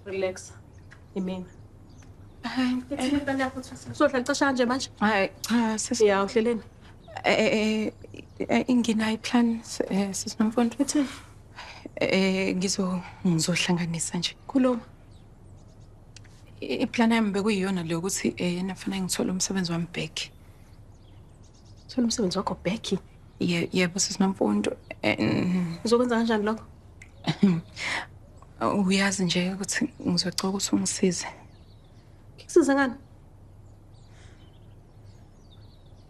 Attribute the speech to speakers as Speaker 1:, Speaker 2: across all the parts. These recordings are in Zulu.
Speaker 1: Relax. Imina. Ithini impela yakho Thusile? Sodla licasha kanje manje?
Speaker 2: Hayi cha sisi.
Speaker 1: Ya uhleleni?
Speaker 2: Nginayo i-plan sisi Nomfundo.
Speaker 1: Ithini?
Speaker 2: Ngizohlanganisa nje.
Speaker 1: Khuluma.
Speaker 2: I-plan yami bekuyiyona le yokuthi nafanele ngithole umsebenzi wami back.
Speaker 1: Thola umsebenzi wakho back.
Speaker 2: Yebo sisi Nomfundo.
Speaker 1: Uzokwenza kanjani lokho?
Speaker 2: Uyazi nje ukuthi ngizocela ukuthi ungisize.
Speaker 1: Ngikusize ngani?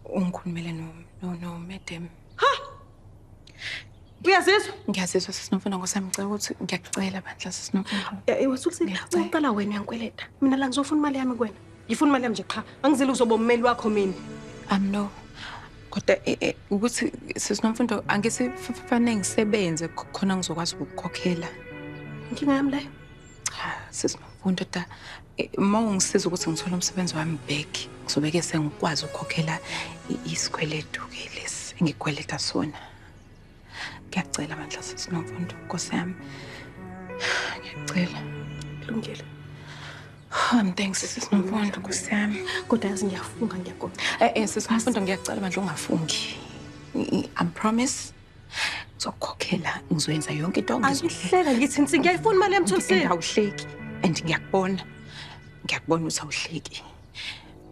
Speaker 2: Ungikhulumele no madam.
Speaker 1: Uyazizwa?
Speaker 2: Ngiyazizwa sisi Nomfundo ngosami ngicela ukuthi ngiyakucela bandla sisi Nomfundo.
Speaker 1: Wethulisile,
Speaker 2: Ngiyacela.
Speaker 1: uqala wena uyangikweleta. Mina la ngizofuna imali yami kuwena. Ngifuna imali yami nje qha. Angizile uzoba ummeli wakho mina.
Speaker 2: No. Kodwa ukuthi sisi Nomfundo angithi fanele ngisebenze khona ngizokwazi ukukhokhela.
Speaker 1: Inkinga yami leyo.
Speaker 2: Cha sisi Nomfundo da uma ungisiza ukuthi ngithole umsebenzi wami back ngizobe-ke sengikwazi ukukhokhela isikweletu-ke lesi engikweleta sona. Ngiyacela bandla sisi Nomfundo Nkosi yami. Ngiyacela.
Speaker 1: Kulungile.
Speaker 2: Thanks sisi Nomfundo Nkosi yami.
Speaker 1: Kodwa yazi ngiyafunga ngiyagoqa.
Speaker 2: Sisi Nomfundo ngiyacela bandla ungafungi. I promise ngizokukhokhela ngizoyenza yonke into
Speaker 1: Angihleka ngithi nsi ngiyayifuna imali yami Thulisile.
Speaker 2: Awuhleki and ngiyakubona. Ngiyakubona ukuthi awuhleki.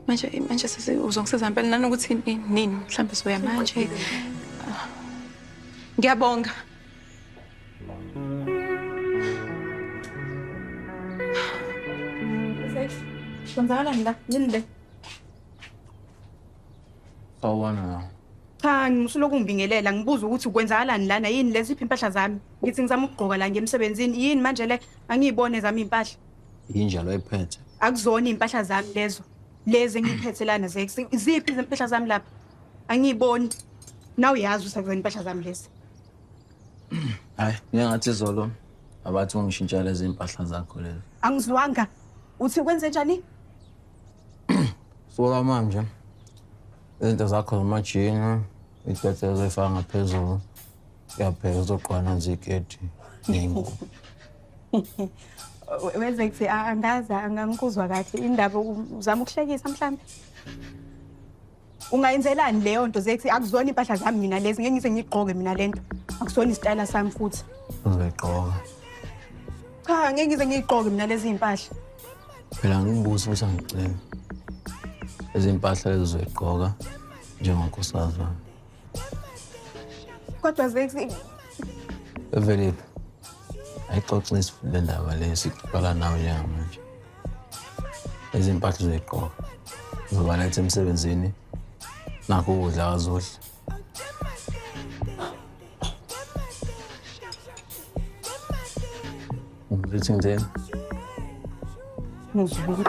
Speaker 2: Manje sisi uzongisiza impela nanokuthi nini mhlawumbe soya manje. Ngiyabonga.
Speaker 3: Kwenzakalani la? Yini le?
Speaker 4: Sawubona la.
Speaker 3: Cha, ngimusuloku ungibingelela ngibuza ukuthi kwenzakalani lana yini lezi iphi impahla zami? Ngithi ngizama ukugqoka la ngiye emsebenzini yini manje le? Angiyibone zami impahla.
Speaker 4: Yinjalo ayiphethe.
Speaker 3: Akuzona impahla zami lezo. Lezi engiphethe lana Zex. Ziphi izimpahla zami lapha? Angiyiboni. Nawe uyazi ukuthi akuzona impahla zami lezi.
Speaker 4: Hayi, ngeke ngathi izolo abathi ungishintsha lezi impahla zakho lezi.
Speaker 3: Angizwanga. Uthi kwenze njani?
Speaker 4: Suka manje. Izinto zakho zamajini, ikete ozoyifaka ngaphezulu. Uyapheka uzogqoka nazi iketi ney'ngubo.
Speaker 3: Wenze kuthi angazi angangikuzwa kahle indaba uzama ukuhlekisa mhlambe. Ungayenzelani leyo nto Zex? Akuzona impahla zami mina lezi, ngeke ngize ngigqoke mina lento. Akusona isitayela sami futhi.
Speaker 4: Uzoyigqoka.
Speaker 3: Cha, ngeke ngize ngiyigqoke mina lezi iy'mpahla.
Speaker 4: Phela ngikubuza ukuthi angiceli. Lezi mpahla lezi uzoyigqoka njengonkosikazi wami.
Speaker 3: Kodwa Zex,
Speaker 4: Eveliphi? Ayixoxisi le ndaba le siqala nawe njengamanje. Lezi mpahla uzoyigqoka. Uzobaletha emsebenzini. Nakho ukudla azodla. Uthi ngitheni?
Speaker 3: Ngizwile.